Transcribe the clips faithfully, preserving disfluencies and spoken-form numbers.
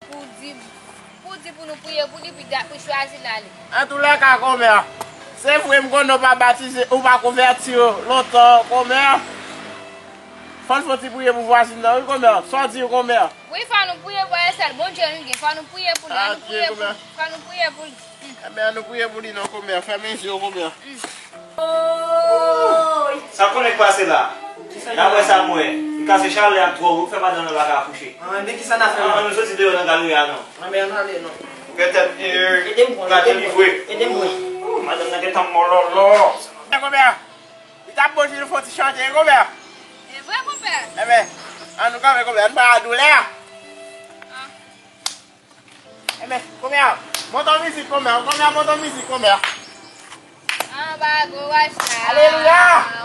Pou di, pou di pou nou priye pou li, pi dat pou chwazi l ale. Antoulèka, kòmè, se vre m konnen w pa batize, ou pa konvèti lontan, kòmè. Fò n fè yon ti priye pou vwazin nan, wi, kòmè. Sa w di, kòmè? Wi, fò nou priye pou Estelle, Bondye nou gen, fò nou priye pou li, an nou priye pou li, fò nou priye pou li. Enben, an nou priye pou li non, kòmè. Fèmen je w, kòmè. Sa konnen k pase la? Daprè sa m wè, li kase chalè a twò wi, fè madanm nan pa ka akouche. Anben, kisa n a fè la? An nou soti deyò nan galeri a non. Anben, an n ale non. Pètèt, e, ede m pran, ede m pran, ede m pran. Madanm nan gentan mòlòlò. Kòmè, li t ap bon si nou fè yon ti chante, kòmè. E vre, kòmè. Enben, an nou kanpe, kòmè, an nou pa doulè a. Enben, kòmè, monte yon mizik, kòmè, kòmè, monte yon mizik, kòmè. Anba gwo wòch la. Alelouya!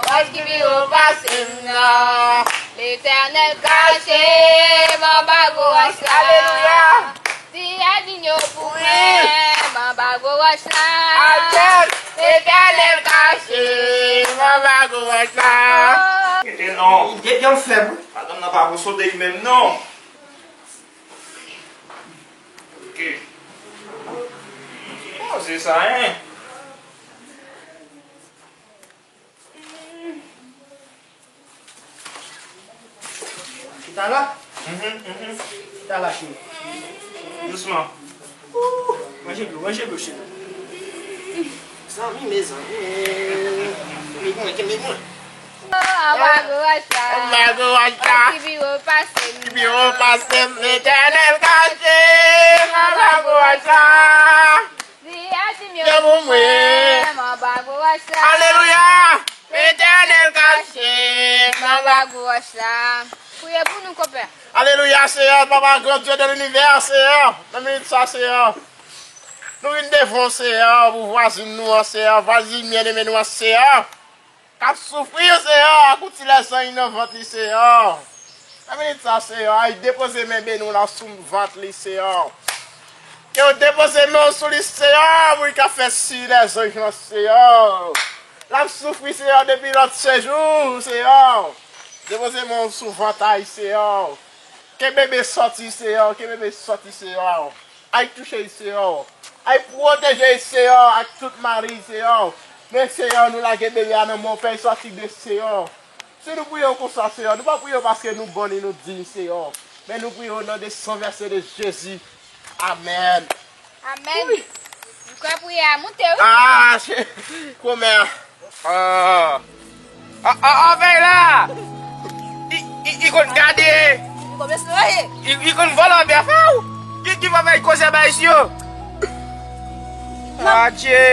Wòch ki pi wo pase m nan. Letènèl kache m anba gwo wòch la. Alelouya! Di a di yo pou mwen, m anba gwo wòch la. Amen! Letènèl kache m anba gwo wòch la. Kite non. Depi m fèb. Madanm nan pa bon sot li menm non. Ok. Bon, se sa, hein? Chita la? Mhm, mhm. Chita la, cheri. Dousman. Ooh, manje dlo, manje dlo, cheri. Zanmi, mezanmi. Kenbe mwen, kenbe mwen. Anba gwo wòch la. Anba gwo wòch la. Ki pi wo pase m. Ki pi wo pase m. Letènèl kache m anba gwo wòch la. Di a di m yo pou mwen. Anba gwo wòch la. Alelouya. Letènèl kache m anba gwo wòch la. Priye pou nou, kòmè. Alelouya, Seyè, Papa, gran Dye de linivè, Seyè. Nan minit sa, Seyè. Nou vin devan w, Seyè, pou vwazin nou an, Seyè, vwazin byeneme nou an, Seyè. K ap soufri, Seyè, akoutile zanj nan vant li, Seyè. Nan minit sa, Seyè, al depoze men beni w la sou vant li, Seyè. Ke w depoze men w sou li, Seyè, pou li ka fè siy lèzanj lan, Seyè. L ap soufri, Seyè, depi lòt sejou, Seyè. Depoze men w sou vant a l, Seyè. Ke bebe sòti, Seyè, ke bebe sòti, Seyè. Ay touche l, Seyè. Ay pwoteje l, Seyè, ak tout mari l, Seyè. Men, Seyè, nou lage bebe a nan men w, fè l sòti ble, Seyè. Si nou priye w konsa, Seyè, nou pa priye w paske nou bon e nou diy, Seyè. Men nou priye w nan le san vèse de Jezi. Amèn. Amèn. Wi. Nou kwè priyè a moute, wi. Ah, se, kòmè. Ah. Ah, ah, ah, vèy la! I, i, i konn gade! I, i konn vòlò bèf, a w! Ki, ki fè vèy koze bay si yo? Adje!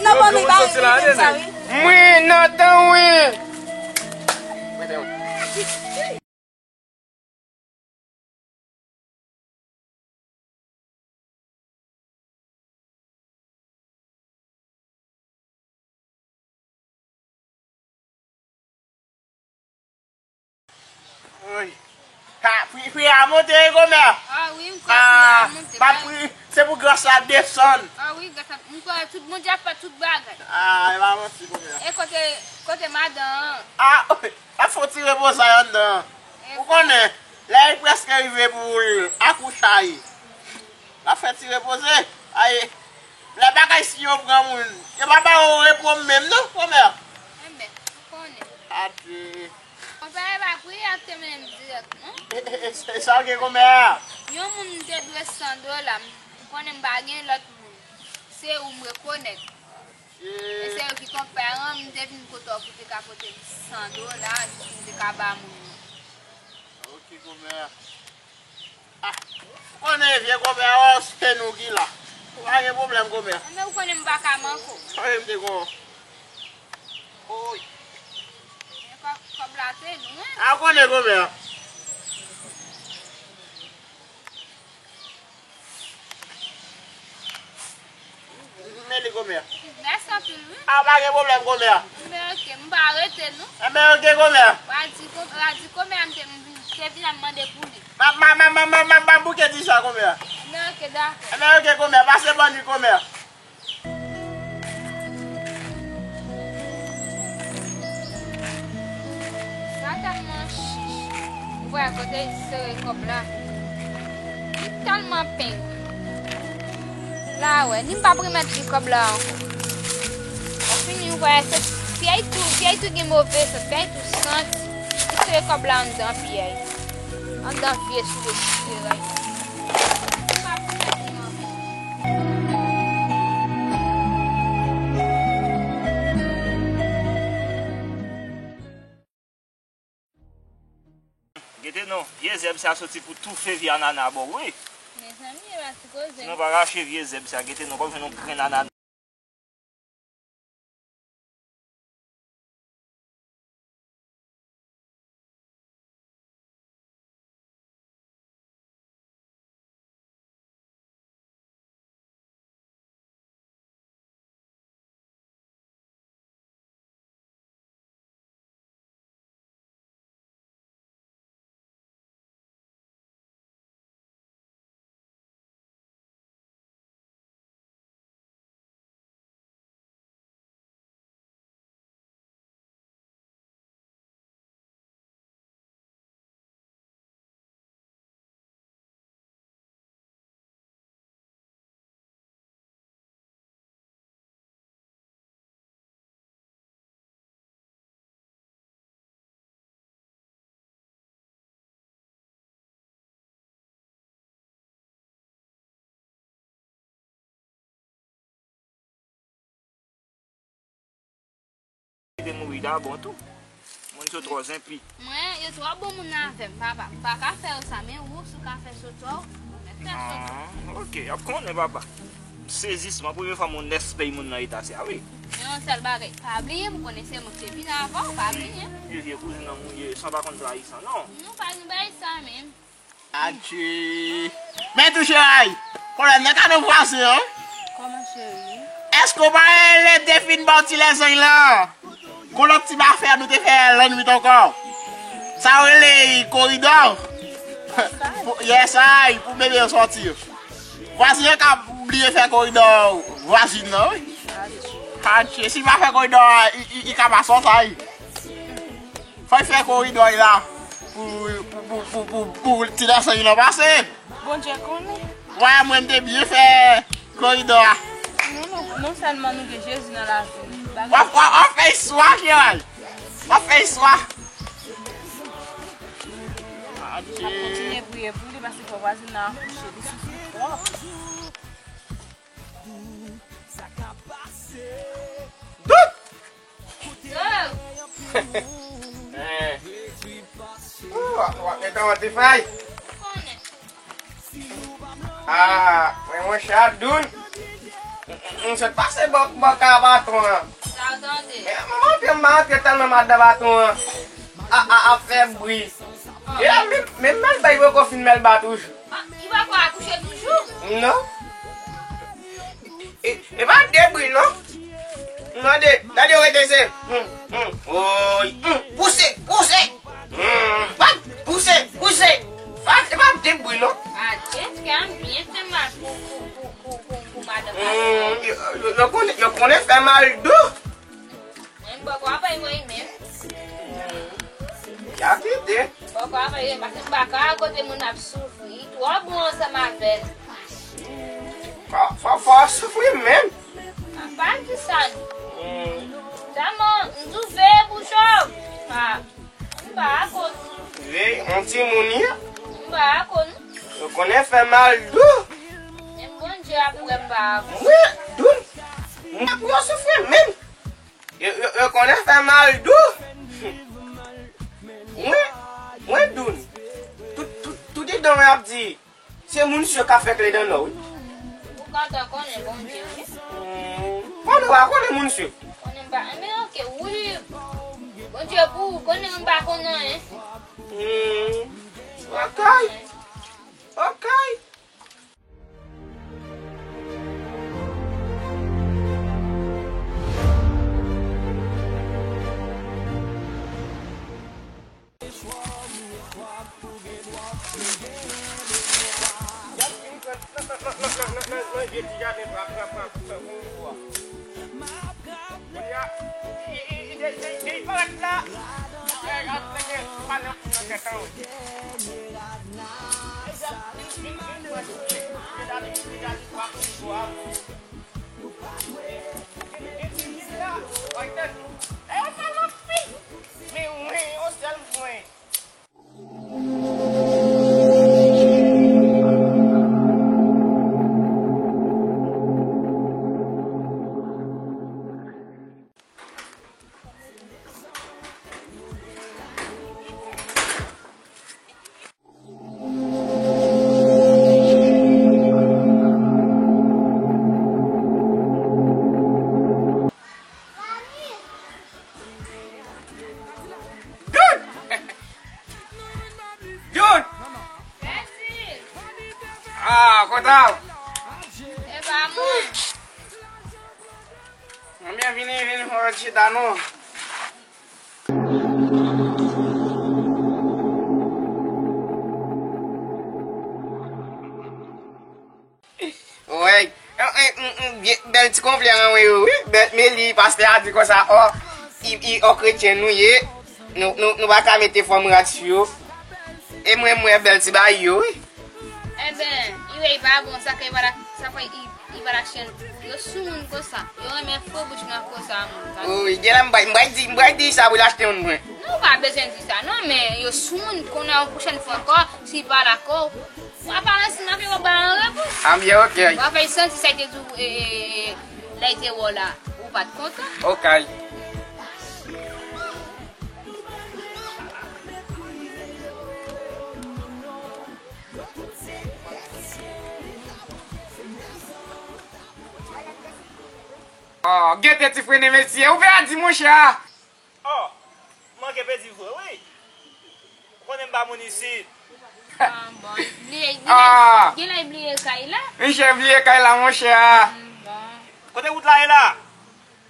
Nan ban nou bay sa, wi. Mwen nan tan, wi! Pri a monte, wi, kòmè. Ah wi, m kwè pri a monte. M ap pri, se pou gras la desann. Ah wi, gras la, m kwè tout Bondye ap fè tout bagay. Ah, e pa manti, kòmè. E kote, kote madan an? Ah, l ap fè yon ti repoze anndan. Ou konnen, lè li prèske rive pou l akouche a ye. L ap fè ti repoze. Ay, lè bagay si yo pran moun, yo pa ba yo repo menm non, kòmè. Enben, ou konnen. Ate. Konpè, e pa pri a te mennen m dirèk non. E, e, e, e sa w gen kòmè a? Yon moun m te dwe san dola, m konnen m pa gen lòt moun. Se ou m rekonèt. E se yo ki konpè an, m te vin kote w pou te ka pote m san dola, jis pou m te ka ba moun nan. Ok, kòmè. Ah, ou konnen vye kòmè a, se nou ki la. Ou pa gen pwoblèm, kòmè. Enben ou konnen m pa ka manke w. Sa vle m te kon. Oy. Men kòb, kòb la te nou, wi. A, ou konnen kòmè a. Men li kòmè a. Mèsi anpil, wi. A, pa gen pwoblèm, kòmè a. Men ok, m pa rete, non. Enben, ok, kòmè a. W a di kò-, w a di kòmè a m te, m te vin ap mande pou li. M a, m a, m a bouke di sa, kòmè a. Men ok, dakò. Enben, ok, kòmè a. Pase bòn nuit, kòmè a. Sa tèlman chich. Ou wè kote li sere kòb la. Li tèlman peng. La wè, ni m p ap remèt li kòb la ankò. Ou fini, ou wè, se pyè tou, pyè tou gen move sant, pyè tou santi. Li sere kòb la anndan pyè. Anndan vye soulye chire. M p ap remèt li ankò. Gete non, vye zèb sa soti pou toufe vye anana ba w, wi. Mezanmi, e pa ti koze. Sinon, pa rache vye zèb sa, gete non, w p ap jwenn yon grenn anana. Li te mouri dabò tou. Moun yo twò zenpi. Mwen, yo twò bon moun avè m, papa. M pa ka fè yo sa, men ou, si w ka fè sotwa w, ou mèt fè sotwa w. Ah, ok, y ap konnen, papa. M sezi, se premye fwa m wè yon nèspèy moun nan eta sa, wi. Men yon sèl bagay, pa bliye m, ou konnen se mwen ki te vin avan w, pa bliye. Vye, vye kouzin nan mouye, san pa konn trayi san, non. Nou pa gen bagay sa menm. Adje. Men tou cheri, pwoblèm nan ka nan vwazen an. Kòman cheri? Èske w pa rele te fin ba w ti lèzany la? Gon lòt ti afè nou te fè lannwit ankò. Sa yo rele koridò. Pou, yes, ay, pou bebe yo sòti. Vwazen an ka bliye fè koridò vwazin nan, wi. Adje, si l pa fè koridò a, li, li, li ka pa sòti, ay. Fò l fè koridò la pou, pou, pou, pou, pou, pou ti lèzany lan pase. Bondye konnen. Wè, mwen, m te byen fè koridò a. Nou, nou, nou sèlman nou gen Jezi nan lavi nou. W ap, w ap, w ap fè istwa, Kiray. W ap fè istwa. N ap kontinye priye pou li, paske fò vwazin nan akouche, li soufri twòp. Tout! Eh. Ou, w ap, w ap mete yon ti fay. Ah, men monchè Adoun. M, m, m sot pase bò, bò kay patwon an. Sa w tande? Men, m antre, m pa antre tèlman m antre patwon an. A, a, ap fè bri. E la, men, men mèlba, li poko fin mèlba toujou. Ah, li poko akouche toujou? Non. E, e pa de bri, non. Mande, gade yo rete se. Hmm, hmm. Oy, hmm. Pouse, pouse. Hmm. Fak, pouse, pouse. Fak, Ya kite. Papa, men, paske m pa ka kote moun ap soufri. Li twò bon ansanm avè l. Fò, fò, fò w soufri menm. A pa di sa, non. Hmm. Sa, man, m tou veye bouch ou. A, m pa akò, non. Veye, yon timoun ye. M pa akò, non. Yo konnen fè mal dou. Menm Bondye ap wè pa. Mwen, Doun, m pa pou yo soufri menm. Yo, yo, yo konnen fè mal dou. Mwen, mwen, Doun. Tout, tout, tout edan mwen ap di, se moun syo k ap fè kle dan nò, wi. Ou ka ta konnen Bondye, wi. Hmm, pandan w pa konnen moun syo. Konnen m pa, men oke, wi. Bondye pou ou, konnen m pa konnen anyen. Hmm, ok. Ok. Doun! Doun! Ah, kontan! E pa mwen. Mwen byen vini, vini fè yon ti chita non. Wè, bèl ti konplè an wi, wi. Bèl, men li, pastè a di konsa, ò, i, i, ò, kretyen nou ye, nou, nou, nou pa ka mete fòm rad sou yo. E mwen, mwen, bèl ti bagay yo, wi. Enben, i wè, i pa bon, sa fè i pa la, sa fè i, i pa la chèn. Yo soumoun konsa, yo renmen fo bout nan konsa, moun. Wi, wi, genlè m bay, m bay di, m bay di sa pou l achte yon mwen. Non, ou pa bezwen di sa, non, men yo soumoun, konnen yon pwochèn fwa ankò, si i pa la ankò, w a pale ansanm avè yo, ba yon repons. Anbyen, ok. W a fè l santi sa l te di w, e, e, e, lè l te wè w la, ou pa t kontan. Ok. Oh, gete ti frene mesye, ou pèdi monchè. Oh, manke pèdi vre, wi. Ou konnen m pa moun isit. Ah, bon. Bliye, genlè, genlè bliye kay la. Misye bliye kay la, monchè. Hmm, bon. Kote wout la ye la?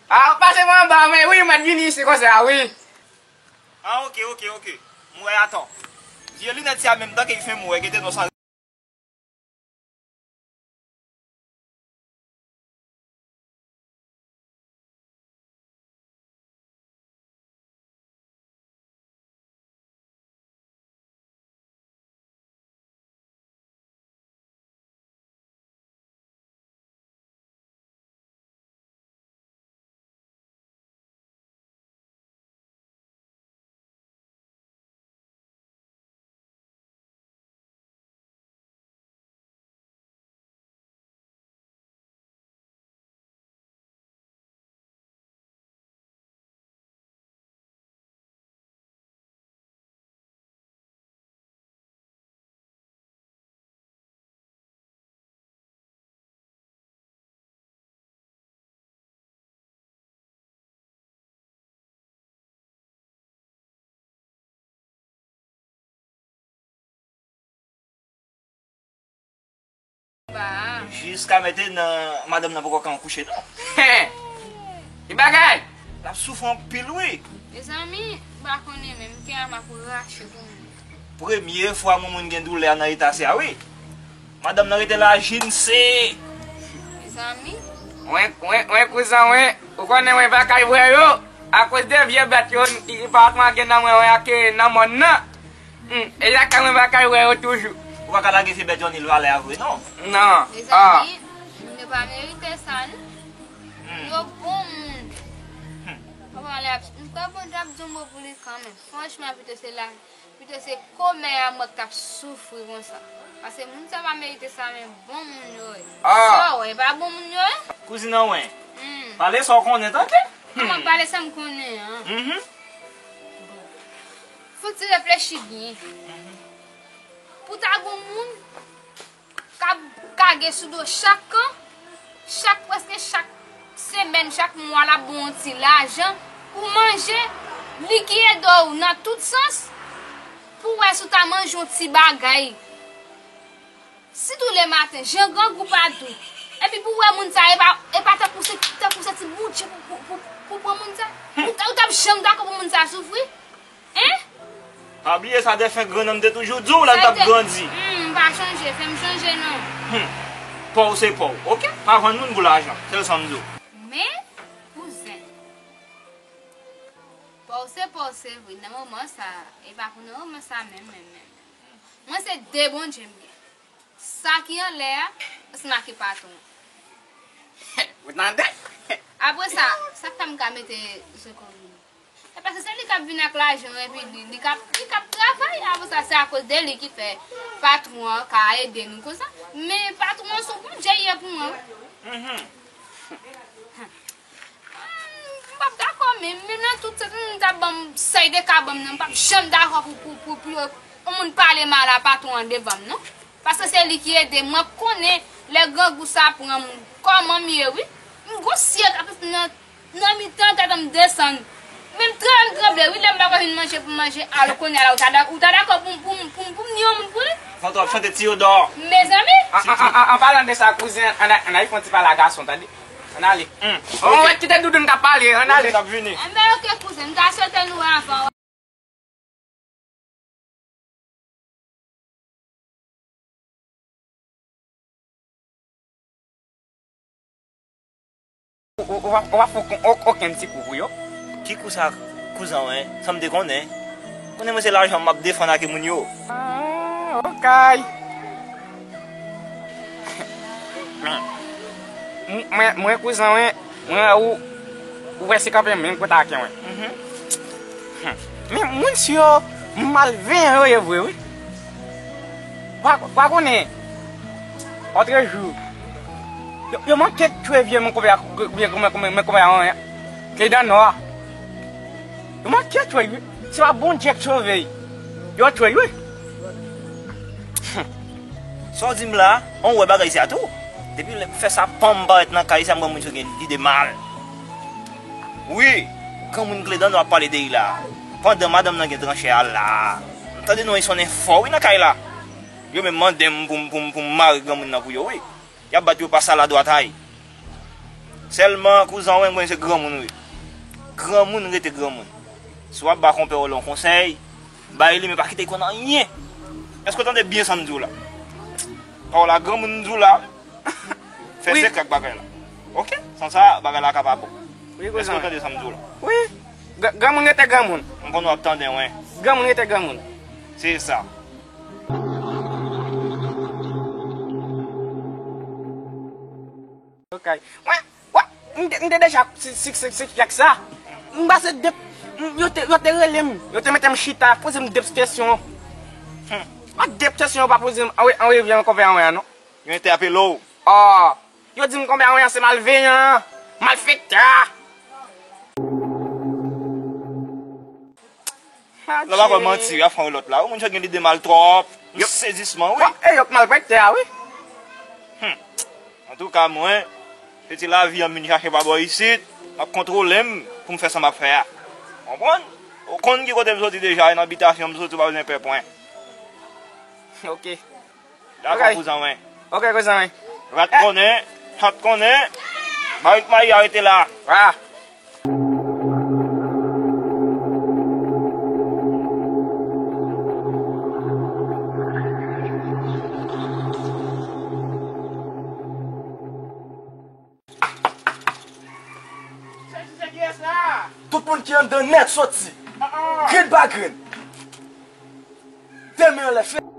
Ah, pase mwen anba, men wi, mwen vini isit konsa, wi. Ah, ok, ok, ok. M wè atò. Vye linèt sa menm tan ke l fè m wè, gete non sa. Ba. Jiska mentnan, madanm nan poko ka kouche, non. Hen! Ki bagay? L ap soufri anpil, wi. Mezanmi, m pa konnen menm, m gen ama pou rache pou mwen. Premye fwa yon moun gen doulè nan eta sa, wi. Madanm nan rete la, jinse. Mezanmi. Wen, wen, wen, kouzan, wen. Ou konnen wen pa kay vre yo. Akoz de vye bèt yo, patwon an gen nan mwen wè ak nan mòn nan. Hmm, e lakay mwen pa ka wè yo toujou. Ou pa ka lage vye bèt yo anil valè a vre non. Non. Mezanmi, moun yo pa merite sa non. Yo bon moun. Papa, lè ap, m kwè Bondye ap di yon mo pou li kanmenm. Franchman, pito se la, pito se kòmè a mwen k t ap soufri konsa. Paske moun sa pa merite sa, men bon moun yo ye. Sa w wè, e pa bon moun yo ye. Kouzin an wen. Hmm. Pale sa w konnen, tande. Kòman pale sa m konnen an? Mhm. Bon. Fouti reflechi byen. Pou ta gon moun k ap kage sou do chak kan, chak, prèske chak semèn, chak mwa, l ap ba w yon ti lajan pou manje, li ki ede w nan tout sans, pou w wè si w ta manje yon ti bagay. Sitou lematen, jan grangou pa dou. Epi pou w wè moun sa, e pa, e pa tankou se, tankou se ti boutje pou, pou, pou, pou pran moun sa. Ou, t- ou t ap janm dakò pou moun sa soufri? Hein? Pa bliye sa defen grannanm te toujou di w lè n t ap grandi. Hmm, m pa chonje, fè m chonje non. Hmm. Pa w se pa w, oke? Pa vann moun pou lajan, sèl sa m di w. Men, kouzen, pa w se pa w se vre, nan moman sa, e pa pou nan moman sa menm, menm, menm. Mwen se de Bondye m gen. Sa ki anlè a, se make patwon. Ou tande? Apre sa, sa k fè m ka mete zo kò vini? E paske se li k ap vin ak lajan, epi li, li k ap, li k ap travay. Apre sa, se akoz de li ki fè patwon an ka ede nou konsa. Men patwon an se yon Bondye li ye pou mwen. Mhm. M p ap dakò, men, men nan tout sa, moun ta ban m sèy de ka ban m nan, m p ap janm dakò pou, pou, pou, pou yo, yon moun pale mal a patwon an devan m, non. Paske se li ki ede m. Mwen konnen lè grangou sa pran m, kòman m ye, wi. M gon syèk ap nan, nan mitan tèt an m desann. Men m tranble, m tranble, wi, lè m pa ka jwenn manje pou m manje, alò kounye a la, ou ta da-, ou ta dakò pou m, pou m, pou m, pou m ni yon moun pou li? Fantom ap chante Tiyodò. Mezanmi! An, an, an, an, an palan de sa, kouzen, ann a-, ann al fè yon ti pale a gason, tande? Ann ale. Hmm, on, ok. Wè, kite Doudoun k ap pale, ann ale. Doudoun ap vini. Enben, oke, kouzen, m ta swete nou wè anvan. Ou, ou, ou pa, ou pa fè okenn, okenn ti kou pou yo? Ki kou sa, kouzen, wi? Sa m te konnen. Konnen mwen se lajan m ap defann ak moun yo. Ah, okay. Mwen, mwen, mwen, kouzen, wi, mwen, ou, ou wè se kanpe menm kote ak mwen. Mhm. Hmm. Men moun si yo malveyan yo ye vre, wi. Ou pa, ou pa konnen, otrejou, yo, yo manke tchwe vye men konbyen, men konbyen, men konbyen, men konbyen, Kledan Nwa. Yo manke tchwe, wi. Se pa Bondye k sove. Yo tchwe, wi. Sa w di m la, an wè bagay sa tou. Depi lè m fè sa, panm parèt nan kay sa, m wè moun yo gen lide mal. Wi, granmoun Kledan Nwa ap pale de li la. Pandan madanm nan gen tranchè a la. M tande non, li sonnen fò, wi, nan kay la. Yo menm mande m pou m, pou m, pou m mare granmoun nan pou yo, wi. Y ap bat yo pa sa ladwat ay. Sèlman, kouzen, wen, mwen se granmoun, wi. Granmoun rete granmoun. Si w ap ba konpè w lan konsèy, bay li, men pa kite l konn anyen. Èske w tande byen sa m di w la? Pawòl a granmoun m di w la, fè sekrè ak bagay la. Oke? San sa, bagay la ka pa bon. Wi, kouzen. Èske w tande sa m di w la? Wi. Gra-, granmoun rete granmoun. M konnen w ap tande, wen. Granmoun rete granmoun. Se sa. Okay. Mwen, wè, m te, m te deja si, si, si, si kèk sa. M pase de, m, yo te, yo te rele m, yo te mete m chita, poze m de kesyon. Hmm. Pa de kesyon yo pa poze m, an, an revyen konpè an, non. Yo entèpele w. Ah, yo di m konbyen an se malveyan, malfektè. Lè w ap manti, y ap fè yon lòt la. Ou moun yo gen lide mal twòp. M sezisman, wi. E yo k malfektè a, wi. Hmm. Antouka, mwen, se ti lavi an m vin chache pa bò isit, m ap kontwole m pou m fè sa m ap fè a. Konprann? Ou konn ki kote m soti deja, e nan bitasyon m soti, ou pa bezwen pè pwen. Ok. Dakò, kouzen mwen. Ok, kouzen mwen. Rat konnen, chat konnen. Mari k mayi a rete la. Ah. Chèche se kiyès la? Tout moun Ladan nèt soti. Grenn pa grenn. De men anlè fè.